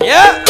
Ya.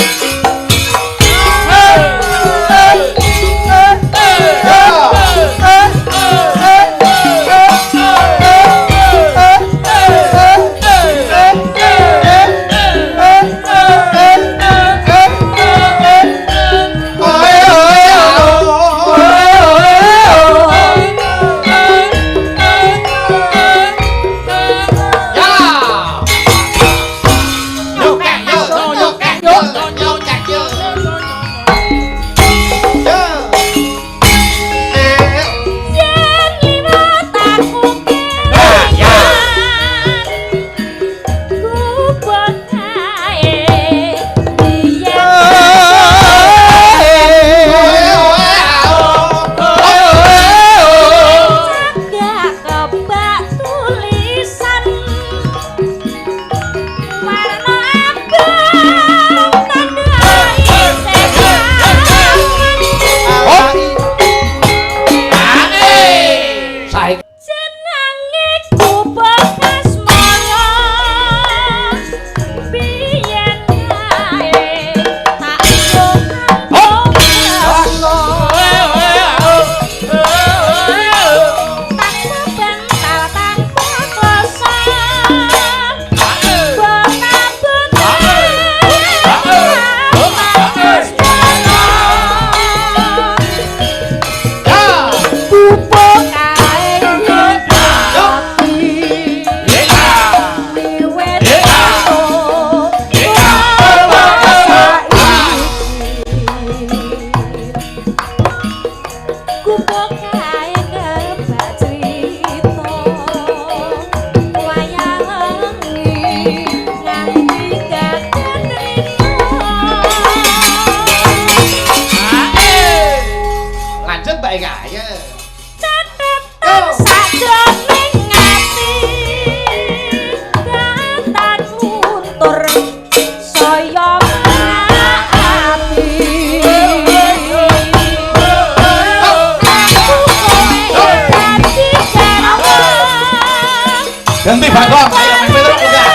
Ganti Bagong, ayo Mas Petro udah.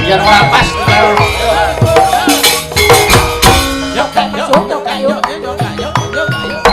Biar ora pas. Yuk, yuk, yuk, yuk, yuk, yuk, yuk, yuk.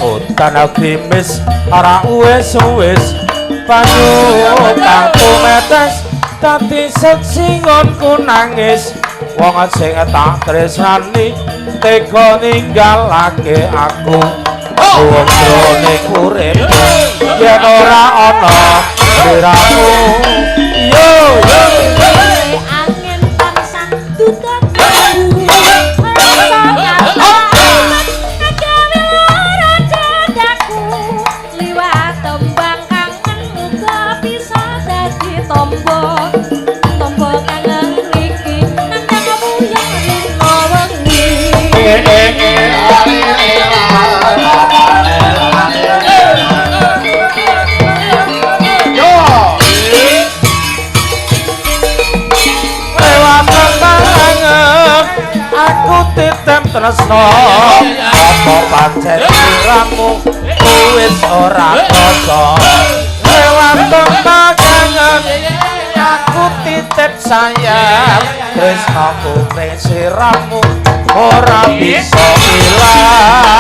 Udan grimis ora wis-wis, banyu kang tumetes dadi seksi nggonku nangis. Wong sing tak tresnani tega ninggalake aku. Wong jroning urip yen ora ana sliramu. Yo yo. Angin tansah tutup aku. Rasa kata gawe lara dadaku. Liwat tembang kangen muga bisa dadi tombo. Tombo kangen iki nandang wuyung rino wengi. Lewat tangan aku titip tresno, apa pancen sliramu wis ora krasa. Lewat tangan aku titip sayang, tresnoku ning sliramu ora bisa ilang.